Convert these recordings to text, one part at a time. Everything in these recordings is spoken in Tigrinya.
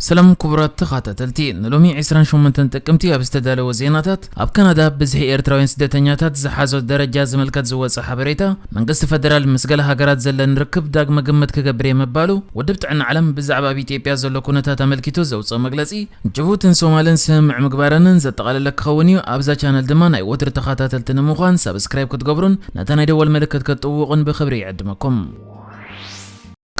ሰላም ክቡራት ተኸታተልቲ፣ ንሎሚ ዕስራን ሸሞንተን ጥቅምቲ ኣብ ዝተዳለወ ዜናታት፣ ኣብ ካናዳ ብዝሒ ኤርትራውያን ስደተኛታት ዝሓዞ ደረጃ ዝምልከት ዝወጸ ሓበሬታ፣ መንግስቲ ፈደራል ምስ ገለ ሃገራት ዘለን ርክብ ዳግመ ግምት ክገብር እየ ምባሉ፣ ውድብ ጥዕና ዓለም ብዛዕባ ኣብ ኢትዮጵያ ዘሎ ኩነታት ኣመልኪቱ ዘውጽኦ መግለጺ፣ ጅቡትን ሶማልን ስምምዕ ምግባረንን ዘጠቓለለ ክኸውን እዩ። ኣብዛ ቻነል ድማ ናይ ወትሩ ተኸታተልቲ ንምዃን ሳብስክራይብ ክትገብሩን ነታ ናይ ደወል ምልክት ክትጥውቑን ብኽብሪ ይዕድመኩም።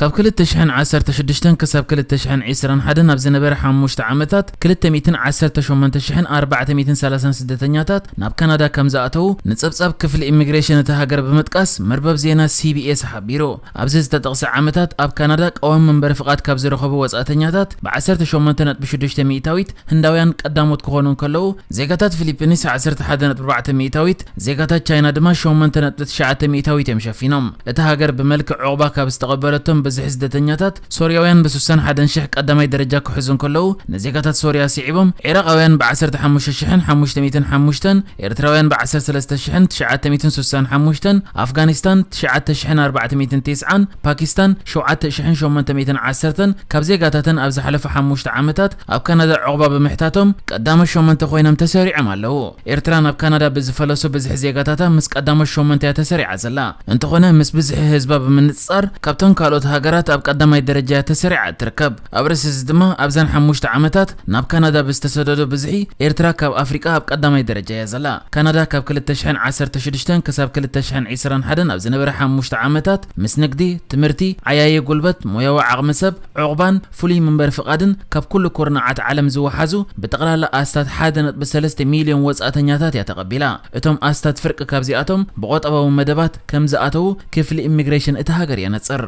ካብ ክልተ ሽሕን ዓሰርተ ሽዱሽተን ክሳብ ክልተ ሽሕን ዕስራን ሓደን ኣብ ዝነበረ ሓሙሽተ ዓመታት፣ ክልተ ሚእትን ዓሰርተ ሸሞንተ ሽሕን ኣርባዕተ ሚእትን ሰላሳን ስደተኛታት ናብ ካናዳ ከም ዝኣተዉ ንጸብጻብ ክፍሊ ኢሚግሬሽን እታ ሃገር ብምጥቃስ መርበብ ዜና ሲ ቢ ኤስ ሓቢሩ። ኣብዚ ዝተጠቕሰ ዓመታት ኣብ ካናዳ ቀዋሚ መንበሪ ፍቓድ ካብ ዝረኸቡ ወጻእተኛታት ብ ዓሰርተ ሸሞንተ ነጥቢ ሽዱሽተ ሚእታዊት ህንዳውያን ቀዳሞት ክኾኑ እንከለዉ፣ ዜጋታት ፊሊፒንስ ዓሰርተ ሓደ ነጥቢ ኣርባዕተ ሚእታዊት፣ ዜጋታት ቻይና ድማ ሸሞንተ ነጥቢ ትሽዓተ ሚእታዊት እዮም ሸፊኖም። እታ ሃገር ብመልክዕ ዑቕባ ካብ ዝተቐበለቶም ብዝሒ ስደተኛታት፣ ሶርያውያን ብ ስሳን ሓደን ሽሕ ቀዳማይ ደረጃ ክሕዙ እንከለዉ፣ ንዜጋታት ሶርያ ስዒቦም ዒራቓውያን ብ ዓሰርተ ሓሙሽተ ሽሕን ሓሙሽተ ሚእትን ሓሙሽተን፣ ኤርትራውያን ብ ዓሰርተ ሰለስተ ሽሕን ትሽዓተ ሚእትን ስሳን ሓሙሽተን፣ ኣፍጋኒስታን ትሽዓተ ሽሕን ኣርባዕተ ሚእትን ተስዓን፣ ፓኪስታን ሸውዓተ ሽሕን ሸሞንተ ሚእትን ዓሰርተን ካብ ዜጋታተን ኣብ ዝሓለፈ ሓሙሽተ ዓመታት ኣብ ካናዳ ዑቕባ ብምሕታቶም ቀዳሞት ሸሞንተ ኮይኖም ተሰሪዖም ኣለዉ። ኤርትራ ናብ ካናዳ ብዝፈለሱ ብዝሒ ዜጋታታ ምስ ቀዳሞት ሸሞንተ እያ ተሰሪዓ ዘላ። እንተኾነ ምስ ብዝሒ ህዝባ ብምንጽጻር ካብተን ካልኦት ሃገራት ኣብ ቀዳማይ ደረጃ እያ ተሰሪዓ እትርከብ። ኣብ ርእሲ እዚ ድማ ኣብዘን ሓሙሽተ ዓመታት ናብ ካናዳ ብዝተሰደዶ ብዝሒ ኤርትራ ካብ ኣፍሪቃ ኣብ ቀዳማይ ደረጃ እያ ዘላ። ካናዳ ካብ ክልተ ሽሕን ዓሰርተ ሽዱሽተን ክሳብ ክልተ ሽሕን ዕስራን ሓደን ኣብ ዝነበረ ሓሙሽተ ዓመታት ምስ ንግዲ፣ ትምህርቲ፣ ዓያዪ ጉልበት፣ ሞያዊ ዓቕሚ ሰብ፣ ዑቕባን ፍሉይ መንበሪ ፍቓድን ካብ ኩሉ ኩርናዓት ዓለም ዝወሓዙ ብጠቕላላ ኣስታት ሓደ ነጥቢ ሰለስተ ሚልዮን ወጻእተኛታት እያ ተቐቢላ። እቶም ኣስታት ፍርቂ ካብዚኣቶም ብቆጠባዊ መደባት ከም ዝኣተዉ ክፍሊ ኢሚግሬሽን እታ ሃገር የነጽር።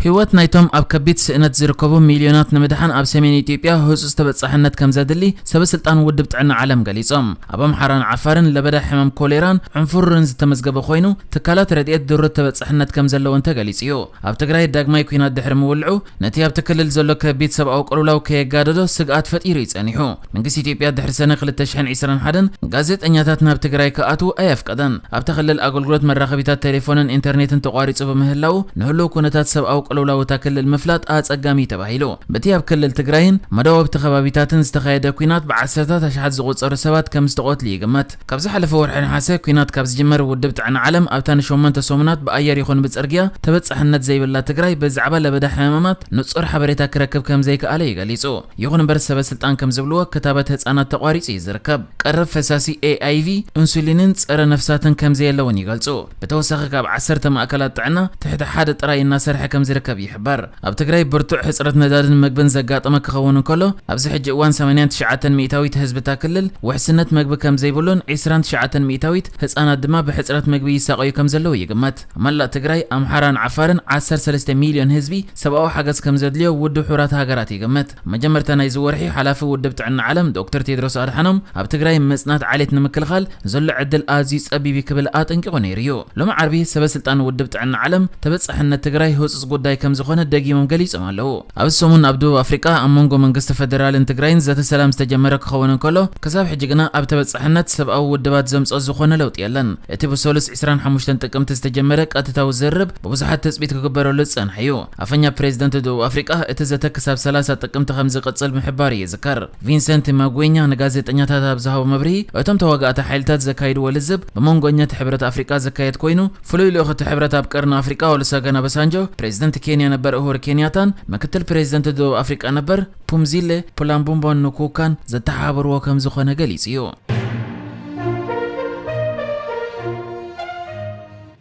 ህይወት ናይቶም ኣብ ከቢድ ስእነት ዝርከቡ ሚልዮናት ንምድሓን ኣብ ሰሜን ኢትዮጵያ ህጹጽ ተበጻሕነት ከም ዘድሊ ሰበ ስልጣን ውድብ ጥዕና ዓለም ገሊጾም። ኣብ ኣምሓራን ዓፋርን ለበዳ ሕማም ኮሌራን ዕንፉሩርን ዝተመዝገበ ኮይኑ፣ ትካላት ረድኤት ድሩት ተበጻሕነት ከም ዘለወን ተገሊጹ እዩ። ኣብ ትግራይ ዳግማይ ኲናት ድሕሪ ምውልዑ፣ ነቲ ኣብቲ ክልል ዘሎ ከቢድ ሰብኣዊ ቅልውላው ከየጋደዶ ስግኣት ፈጢሩ እዩ ጸኒሑ። መንግስቲ ኢትዮጵያ ድሕሪ ሰነ ክልተ ሽሕን ዕስራን ሓደን ጋዜጠኛታት ናብ ትግራይ ክኣትዉ ኣየፍቀደን። ኣብቲ ክልል ኣገልግሎት መራኸቢታት ቴሌፎንን ኢንተርኔትን ተቋሪጹ ብምህላዉ፣ ንህሉው ኩነታት ሰብኣዊ ቅልውላው እታ ክልል ምፍላጥ ኣጸጋሚ እዩ ተባሂሉ። በቲ ኣብ ክልል ትግራይን መዳወብቲ ከባቢታትን ዝተኻየደ ኲናት ብዓሰርታት ኣሽሓት ዝቑጸሩ ሰባት ከም ዝተቖትሉ ይግመት። ካብ ዝሓለፈ ወርሒ ነሓሰ ኲናት ካብ ዝጅመር ውድብ ጥዕና ዓለም ኣብታ ንሸሞንተ ሰሙናት ብኣየር ይኹን ብጽርግያ ተበጻሕነት ዘይብላ ትግራይ ብዛዕባ ለበዳ ሕማማት ንጹር ሓበሬታ ክረክብ ከም ዘይከኣለ እዩ ገሊጹ። ይኹን እምበር ሰበ ስልጣን ከም ዝብልዎ ክታበት ህጻናት ተቋሪጹ እዩ ዝርከብ። ቀረብ ፈሳሲ ኤ ኣይ ቪ፣ ኢንሱሊንን ጸረ ነፍሳትን ከም ዘየለውን ይገልጹ። ብተወሳኺ ካብ ዓሰርተ ማእከላት ጥዕና ትሕቲ ሓደ ጥራይ እናሰርሐ ከም ዝርከብ ይሕበር። ኣብ ትግራይ ብርቱዕ ሕጽረት ነዳድን መግብን ዘጋጠመ ክኸውን እንከሎ፣ ኣብዚ ሕጂ እዋን ሰማንያን ትሽዓተን ሚእታዊት ህዝቢ እታ ክልል ውሕስነት መግቢ ከም ዘይብሉን ዒስራን ትሽዓተን ሚእታዊት ህጻናት ድማ ብሕጽረት መግቢ ይሳቐዩ ከም ዘለዉ ይግመት። ኣብ መላእ ትግራይ፣ ኣምሓራን ዓፋርን ዓሰርተ ሰለስተ ሚልዮን ህዝቢ ሰብኣዊ ሓገዝ ከም ዘድልዮ ውድብ ሕቡራት ሃገራት ይግመት። መጀመርታ ናይዚ ወርሒ ሓላፊ ውድብ ጥዕና ዓለም ዶክተር ቴድሮስ ኣድሓኖም ኣብ ትግራይ ምጽናት ዓሌት ንምክልኻል ዘሎ ዕድል ኣዝዩ ጸቢብ እዩ ክብል ኣጠንቂቑ ነይሩ እዩ። ሎሚ ዓርቢ ሰበ ስልጣን ውድብ ጥዕና ዓለም ተበጻሕነት ትግራይ ህጹጽ ጉዳይ ከም ዝኾነ ደጊሞም ገሊጾም ኣለዉ። ኣብዚ ሰሙን ኣብ ደቡብ ኣፍሪቃ ኣብ መንጎ መንግስቲ ፈደራልን ትግራይን ዘተ ሰላም ዝተጀመረ ክኸውን እንከሎ፣ ክሳብ ሕጂ ግና ኣብ ተበጻሕነት ሰብኣዊ ውድባት ዘምጽኦ ዝኾነ ለውጢ የለን። እቲ ብሰሉስ ዕስራን ሓሙሽተን ጥቅምቲ ዝተጀመረ ቀጥታዊ ዝርርብ ብብዙሓት ትጽቢት ክግበረሉ ዝጸንሐ እዩ። ኣፈኛ ፕሬዚደንት ደቡብ ኣፍሪቃ እቲ ዘተ ክሳብ ሰላሳ ጥቅምቲ ከም ዝቕጽል ምሕባሩ ይዝከር። ቪንሰንት ማጉኛ ንጋዜጠኛታት ኣብ ዝሃቦ መብርሂ፣ እቶም ተዋጋእቲ ሓይልታት ዘካይድዎ ልዝብ ብመንጎኛ እቲ ሕብረት ኣፍሪቃ ዝካየድ ኮይኑ፣ ፍሉይ ልኡኽ እቲ ሕብረት ኣብ ቀርኒ ኣፍሪቃ ኦሉሰገን ኦባሳንጆ፣ ፕሬዚደንት ኬንያ ነበር ኡሁሩ ኬንያታን ምክትል ፕሬዚደንት ደቡብ ኣፍሪቃ ነበር ፑምዚለ ፑላምቡምቦን ንኩካን ዘተሓባበርዎ ከም ዝኾነ ገሊጹ እዩ።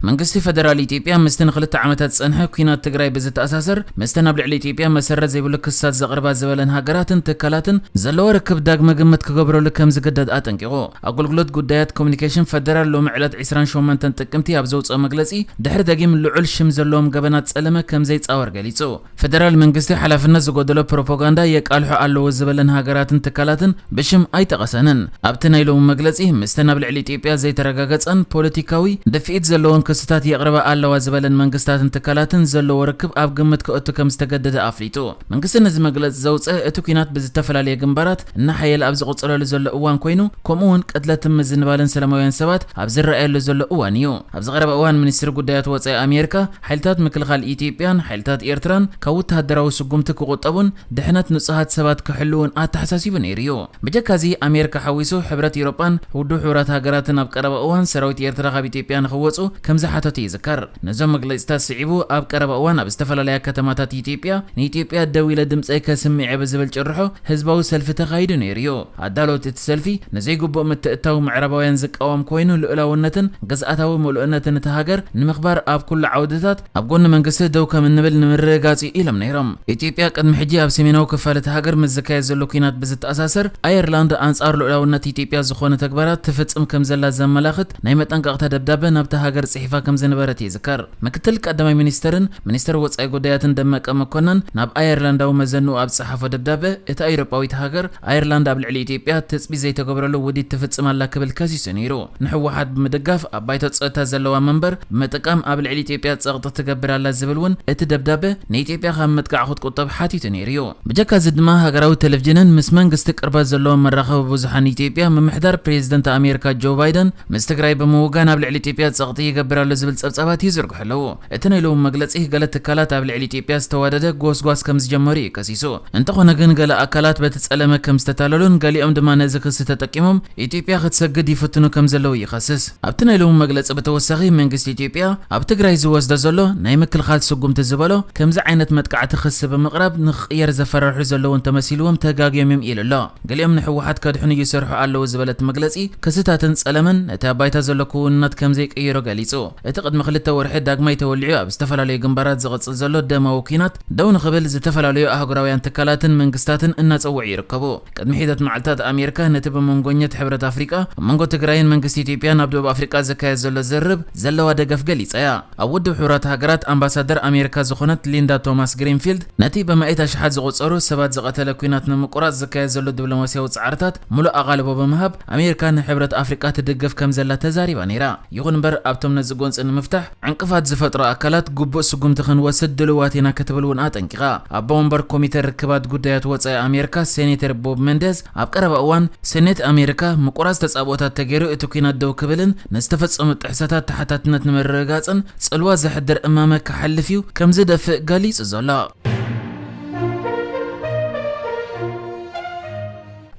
መንግስቲ ፈደራል ኢትዮጵያ ምስቲ ንክልተ ዓመታት ዝጸንሐ ኲናት ትግራይ ብዝተኣሳሰር፣ ምስቲ ናብ ልዕሊ ኢትዮጵያ መሰረት ዘይብሉ ክስታት ዘቕርባ ዝበለን ሃገራትን ትካላትን ዘለዎ ርክብ ዳግመ ግምት ክገብረሉ ከም ዝግደድ ኣጠንቂቑ። ኣገልግሎት ጉዳያት ኮሚኒኬሽን ፈደራል ሎሚ ዕለት ዕስራን ሸሞንተን ጥቅምቲ ኣብ ዘውጽኦ መግለጺ፣ ድሕሪ ደጊም ልዑል ሽም ዘለዎም ገበናት ጸለመ ከም ዘይጻወር ገሊጹ። ፈደራል መንግስቲ ሓላፍነት ዝጎደሎ ፕሮፓጋንዳ የቃልሑ ኣለዉ ዝበለን ሃገራትን ትካላትን ብሽም ኣይጠቐሰንን። ኣብቲ ናይ ሎሚ መግለጺ፣ ምስቲ ናብ ልዕሊ ኢትዮጵያ ዘይተረጋገጸን ፖለቲካዊ ድፍኢት ዘለዎን ክስታት የቕርባ ኣለዋ ዝበለን መንግስታትን ትካላትን ዘለዎ ርክብ ኣብ ግምት ክእቱ ከም ዝተገደደ ኣፍሊጡ። መንግስቲ ነዚ መግለጺ ዘውፅአ እቲ ኲናት ብዝተፈላለየ ግንባራት እናሓየለ ኣብ ዝቕፅለሉ ዘሎ እዋን ኮይኑ፣ ከምኡ እውን ቅትለትን ምዝንባልን ሰላማውያን ሰባት ኣብ ዝረኣየሉ ዘሎ እዋን እዩ። ኣብዚ ቀረባ እዋን ሚኒስትሪ ጉዳያት ወፃኢ ኣሜሪካ ሓይልታት ምክልኻል ኢትዮጵያን ሓይልታት ኤርትራን ካብ ወተሃደራዊ ስጉምቲ ክቑጠቡን ድሕነት ንጹሃት ሰባት ክሕልውን ኣተሓሳሲቡ ነይሩ እዩ። ብጀካዚ ኣሜሪካ ሓዊሱ ሕብረት ኤውሮጳን ውድብ ሕቡራት ሃገራትን ኣብ ቀረባ እዋን ሰራዊት ኤርትራ ካብ ኢትዮጵያ ንኽወፁ ከም ዝሓተቱ ይዝከር። ነዞም መግለጺታት ስዒቡ ኣብ ቀረባ እዋን ኣብ ዝተፈላለያ ከተማታት ኢትዮጵያ ንኢትዮጵያ ደው ኢለ ድምፀይ ከስምዕ ብዝብል ጭርሖ ህዝባዊ ሰልፊ ተኻይዱ ነይሩ እዩ። ኣዳለውቲ እቲ ሰልፊ ንዘይግቡእ ምትእትታው ምዕራባውያን ዝቃወም ኮይኑ ልኡላውነትን ግዝኣታዊ ምሉእነትን እቲ ሃገር ንምኽባር ኣብ ኩሉ ዓውድታት ኣብ ጎኒ መንግስቲ ደው ከም እንብል ንምርግጋጽ እዩ ኢሎም ነይሮም። ኢትዮጵያ ቅድሚ ሕጂ ኣብ ሰሜናዊ ክፋል እቲ ሃገር ምስ ዝካየድ ዘሎ ኲናት ብዝተኣሳሰር ኣየርላንድ ኣንጻር ልኡላውነት ኢትዮጵያ ዝኾነ ተግባራት ትፍጽም ከም ዘላ ዘመላኽት ናይ መጠንቀቕታ ደብዳበ ናብታ ሃገር ጽሒፋ ከም ዝነበረት ይዝከር። ምክትል ቀዳማይ ሚኒስተርን ሚኒስተር ወጻኢ ጉዳያትን ደመቀ መኮነን ናብ ኣየርላንዳዊ መዘንኡ ኣብ ዝጸሓፎ ደብዳበ፣ እታ ኣውሮጳዊት ሃገር ኣየርላንድ ኣብ ልዕሊ ኢትዮጵያ ትጽቢት ዘይተገብረሉ ውዲት ትፍጽም ኣላ ክብል ከሲሱ ነይሩ። ንህወሓት ብምድጋፍ ኣብ ባይቶ ጸጥታ ዘለዋ መንበር ብምጥቃም ኣብ ልዕሊ ኢትዮጵያ ጸቕጢ ትገብር ኣላ ዝብል እውን እቲ ደብዳበ ንኢትዮጵያ ካብ ምጥቃዕ ክትቁጠብ ሓቲቱ ነይሩ እዩ። ብጀካ እዚ ድማ ሃገራዊ ቴሌቪዥንን ምስ መንግስቲ ቅርበት ዘለዎም መራኸቢ ብዙሓን ኢትዮጵያ ምምሕዳር ፕሬዚደንት ኣሜሪካ ጆ ባይደን ምስ ትግራይ ብምውጋን ኣብ ልዕሊ ኢትዮጵያ ጸቕጢ ይገብር ኣሎ ዝብል ጸብጻባት ይዝርግሑ ኣለዉ። እቲ ናይ ሎሚ መግለጺ ገለ ትካላት ኣብ ልዕሊ ኢትዮጵያ ዝተዋደደ ጎስጓስ ከም ዝጀመሩ እዩ ከሲሱ። እንተኾነ ግን ገለ ኣካላት በቲ ጸለመ ከም ዝተታለሉን ገሊኦም ድማ ነዚ ክሲ ተጠቂሞም ኢትዮጵያ ክትሰግድ ይፍትኑ ከም ዘለዉ ይኸስስ። ኣብቲ ናይ ሎሚ መግለጺ ብተወሳኺ መንግስቲ ኢትዮጵያ ኣብ ትግራይ ዝወስዶ ዘሎ ናይ ምክልኻል ስጉምቲ ዝበሎ ከምዚ ዓይነት መጥቃዕቲ ክሲ ብምቕራብ ንኽቕየር ዘፈራርሑ ዘለዉ እንተመሲልዎም ተጋግዮም እዮም ኢሉ ኣሎ። ገሊኦም ንህወሓት ከድሕኑ ይሰርሑ ኣለዉ ዝበለት መግለጺ ክስታትን ጸለመን ነቲ ኣብ ባይታ ዘሎ ክውንነት ከም ዘይቅይሮ ገሊጹ። እቲ ቅድሚ ክልተ ወርሒ ዳግማይ ተወሊዑ ኣብ ዝተፈላለዩ ግንባራት ዝቕጽል ዘሎ ደማዊ ኲናት ደው ንኽብል ዝተፈላለዩ ኣህጉራውያን ትካላትን መንግስታትን እናጸውዑ ይርከቡ። ቅድሚ ሒደት መዓልታት ኣሜሪካ ነቲ ብመንጎኘት ሕብረት ኣፍሪቃ ኣብ መንጎ ትግራይን መንግስቲ ኢትዮጵያን ኣብ ደቡብ ኣፍሪቃ ዝካየድ ዘሎ ዝርርብ ዘለዋ ደገፍ ገሊጻ እያ። ኣብ ውድብ ሕቡራት ሃገራት ኣምባሳደር ኣሜሪካ ዝኾነት ሊንዳ ቶማስ ግሪንፊልድ ነቲ ብመኣት ኣሽሓት ዝቑጸሩ ሰባት ዝቐተለ ኲናት ንምቁራጽ ዝካየድ ዘሎ ዲፕሎማስያዊ ጻዕርታት ሙሉእ ኣቓልቦ ብምሃብ ኣሜሪካ ንሕብረት ኣፍሪቃ ትድግፍ ከም ዘላ ተዛሪባ ነይራ። ይኹን እምበር ኣብቶም ነዚ ጎንጺ ንምፍታሕ ዕንቅፋት ዝፈጥሩ ኣካላት ግቡእ ስጉምቲ ክንወስድ ድልዋት ኢና ክትብል እውን ኣጠንቂቓ። ኣቦ ወንበር ኮሚተ ርክባት ጉዳያት ወጻኢ ኣሜሪካ ሴኔተር ቦብ መንደዝ ኣብ ቀረባ እዋን ሴኔት ኣሜሪካ ምቁራጽ ተጻብኦታት ተገይሩ እቲ ኲናት ደው ክብልን ንዝተፈጸሙ ጥሕሰታት ተሓታትነት ንምርግጋጽን ጽልዋ ዘሕድር እማመ ክሓልፍ እዩ ከም ዝደፍእ ገሊጹ ዘሎ።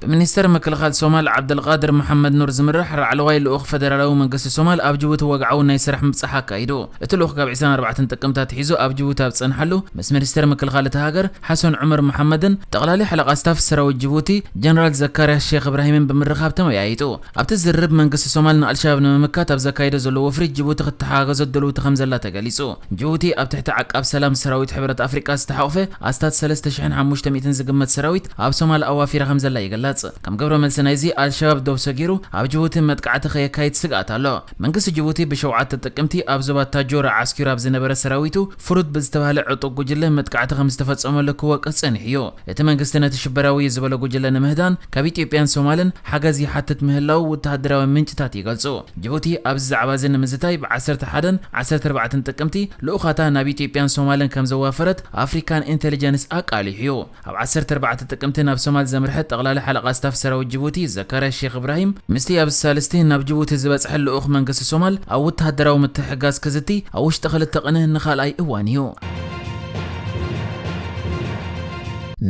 ብሚኒስተር ምክልኻል ሶማል ዓብደልቃድር መሓመድ ኑር ዝምራሕ ላዕለዋይ ልኡኽ ፈደራላዊ መንግስቲ ሶማል ኣብ ጅቡቲ ወግዓዊ ናይ ስራሕ ምብጻሕ ኣካይዱ። እቲ ልኡኽ ካብ ዕስራን ኣርባዕተን ጥቅምቲ ኣትሒዙ ኣብ ጅቡቲ ኣብ ዝጸንሓሉ ምስ ሚኒስተር ምክልኻል እታ ሃገር ሓሰን ዑመር መሓመድን ጠቕላሊ ሓለቓ ስታፍ ሰራዊት ጅቡቲ ጀነራል ዘካርያስ ሼክ እብራሂምን ብምርኻብ ተመያይጡ። ኣብቲ ዝርርብ መንግስቲ ሶማል ንኣልሸባብ ንምምካት ኣብ ዘካይዶ ዘሎ ወፍሪ ጅቡቲ ክትተሓጋገዞ ድልውቲ ከም ዘላ ተገሊጹ። ጅቡቲ ኣብ ትሕቲ ዓቃብ ሰላም ሰራዊት ሕብረት ኣፍሪቃ ዝተሓቑፈ ኣስታት ሰለስተ ሽሕን ሓሙሽተ ሚእትን ዝግመት ሰራዊት ኣብ ሶማል ኣዋፊራ ከም ዘላ ይግለጽ። ከም ግብረ መልሲ ናይዚ ኣልሸባብ ዶብ ሰጊሩ ኣብ ጅቡቲ መጥቃዕቲ ከየካይድ ስግኣት ኣሎ። መንግስቲ ጅቡቲ ብሸውዓተ ጥቅምቲ ኣብ ዞባ ታጆራ ዓስኪሩ ኣብ ዝነበረ ሰራዊቱ ፍሩት ብዝተባህለ ዕጡቕ ጉጅለ መጥቃዕቲ ከም ዝተፈጸመሉ ክወቅስ ጸኒሑ እዩ። እቲ መንግስቲ ነቲ ሽበራዊ እዩ ዝበሎ ጉጅለ ንምህዳን ካብ ኢትዮጵያን ሶማልን ሓገዝ ይሓትት ምህላው ወተሃደራዊ ምንጭታት ይገልጹ። ጅቡቲ ኣብዚ ዛዕባ እዚ ንምዝታይ ብ ዓሰርተ ሓደን ዓሰርተ ኣርባዕተን ጥቅምቲ ልኡኻታ ናብ ኢትዮጵያን ሶማልን ከም ዘዋፈረት ኣፍሪካን ኢንቴሊጀንስ ኣቃሊሑ እዩ። ኣብ ዓሰርተ ኣርባዕተ ጥቅምቲ ናብ ሶማል ዘምርሐ ጠቕላሊ ሓለቓ ስታፍ ሰራዊት ጅቡቲ ዘካርያ ሼክ እብራሂም ምስቲ ኣብዚ ሳልስቲ ናብ ጅቡቲ ዝበጽሐ ልኡኽ መንግስቲ ሶማል ኣብ ወተሃደራዊ ምትሕግጋዝ ክዝቲ ኣብ ውሽጢ ክልተ ቅነ ንኻልኣይ እዋን እዩ።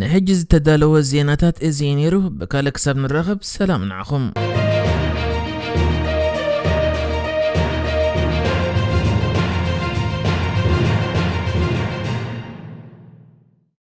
ንሕጂ ዝተዳለወ ዜናታት እዚ እዩ ነይሩ። ብካልእ ክሳብ ንራኸብ ሰላም ንዓኹም።